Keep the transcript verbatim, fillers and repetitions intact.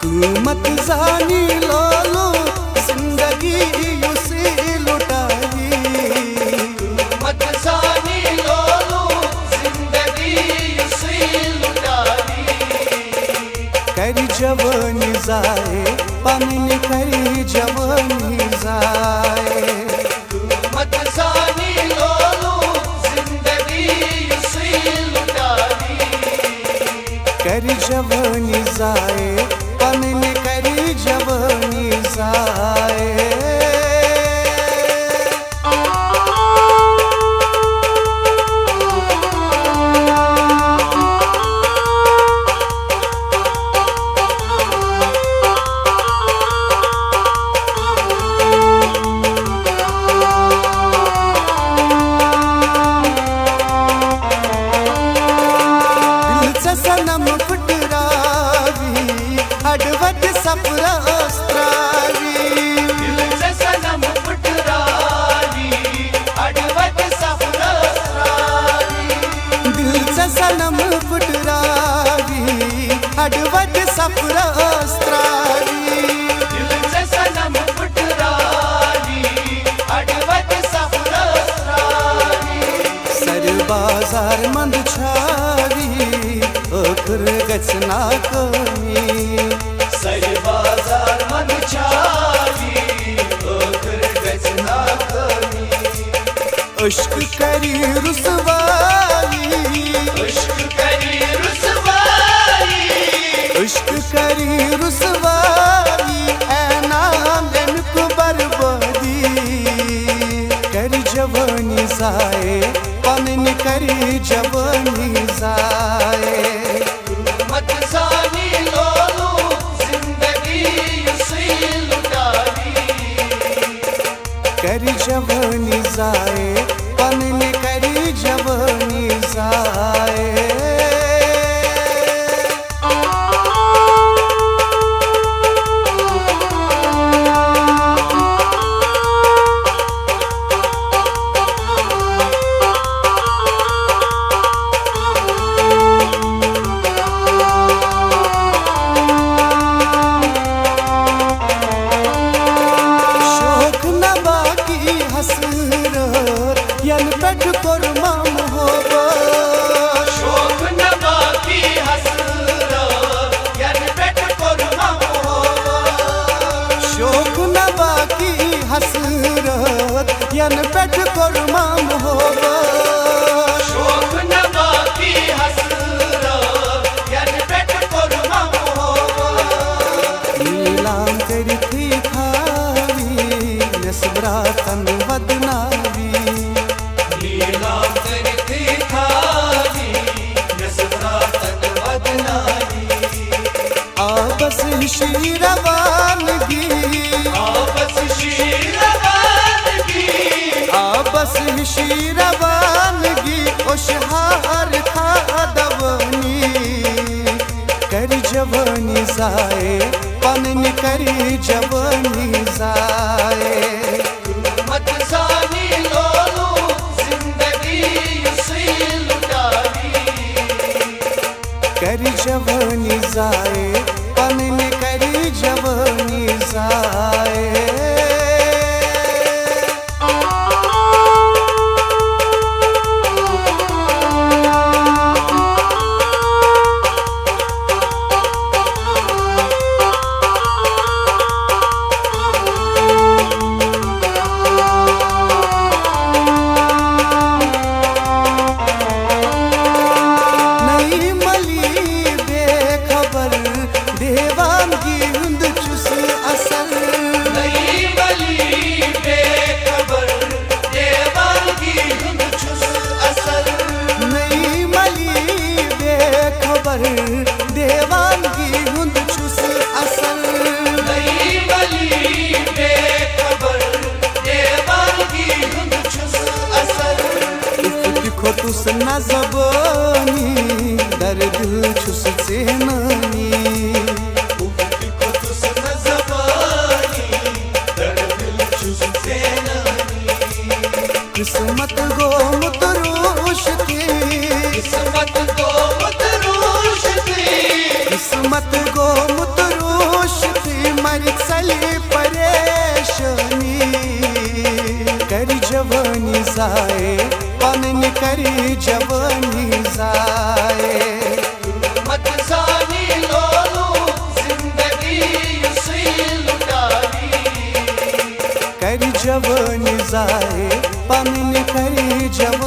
قۭمت زانی لولو زندگی یُس لُٹاوی۔ قۭمت زانی لولو زندگی یُس لُٹاوی۔ کرِ جوٲنی ضایع، پنٕنۍ کرِ جوٲنی ضایع۔ قۭمت زانی لولو زندگی یُس لُٹاوی۔ کرِ جوٲنی ضایع، پنٕنۍ کرِ جوٲنی ضایع۔ دِل ژےٚ صنم پھٕٹراوی، اَڈٕ وَتہِ سفرس ترٛاوی۔ دِل ژےٚ صنم پھٕٹراوی، اَڈٕ وَتہِ سفرس ترٛاوی۔ دِل ژےٚ صنم پھٕٹراوی، اَڈٕ وَتہِ سفرس ترٛاوی۔ دِل ژےٚ صنم پھٕٹراوی، اَڈٕ وَتہِ سفرس ترٛاوی۔ سرِ بازار منٛد چھاوی، ٲخٕر گژھِ ناکٲمی۔ سرِ بازار منٛد چھاوی، ٲخٕر گژھِ ناکٲمی۔ عشق کری رسوائی۔ عشق کری رسوائی۔ عشق کری رسوائی، اے نام امیُک بربادی۔ کرِ جوٲنی ضایع، پنٕنۍ کرِ جوٲنی ضایع۔ قۭمت زانی لولو زندگی یُس لُٹاوی۔ کرِ جوٲنی ضایع، پنٕنۍ کرِ جوٲنی ضایع۔ شوق نہ باقی حسرت، ینہٕ پٮ۪ٹھ کوٚرمم محبت۔ شوق نہ باقی حسرت، ینہٕ پٮ۪ٹھ کوٚرمم محبت۔ شوق نہ باقی حسرت، ینہٕ پٮ۪ٹھ کوٚرمم محبت۔ شوق نہ باقی حسرت، ینہٕ پٮ۪ٹھ کوٚرمم محبت۔ نیلام کٔرِتھٕے تھاوی، نٮ۪صٕب راتن ودناوی۔ نیلام کٔرِتھٕے تھاوی، نٮ۪صٕب راتن ودناوی۔ آبس ہِشی روانگی۔ آبس ہِشی روانگی۔ آبس ہِشی روانگی، ہوشیار تھا دوٲنی۔ کرِ جوٲنی ضایع، پنٕنۍ کرِ جوٲنی ضایع۔ قۭمت زانی لولو زندگی یُس لُٹاوی۔ کرِ جوٲنی ضایع، پنٕنۍ کرِ جوٲنی ضایع۔ نئی ملی بے خبر، دیوانگی ہُنٛد چھُس اثر۔ نئی ملی بے خبر، دیوانگی ہُنٛد چھُس اثر۔ نئی ملی بے خبر، دیوانگی ہُنٛد چھُس اثر۔ نئی ملی بے خبر، دیوانگی ہُنٛد چھُس اثر۔ اُف تہِ کھوٚتُس نہ زبٲنی، درد چھُس ژینٲنی۔ اُف تہِ کھوٚتُس نہ زبٲنی، درد چھُس ژینٲنی۔ قسمت گوٚمُت روشتی۔ قسمت گوٚمُت روشتی۔ قسمت گوٚمُت روشتی۔ ضایع، پنٕنۍ کری جوٲنی ضایع۔ مت زانی لولو زندگی یُسُے لُٹاوی۔ کری جوٲنی ضایع، پنٕنۍ کری جوٲنی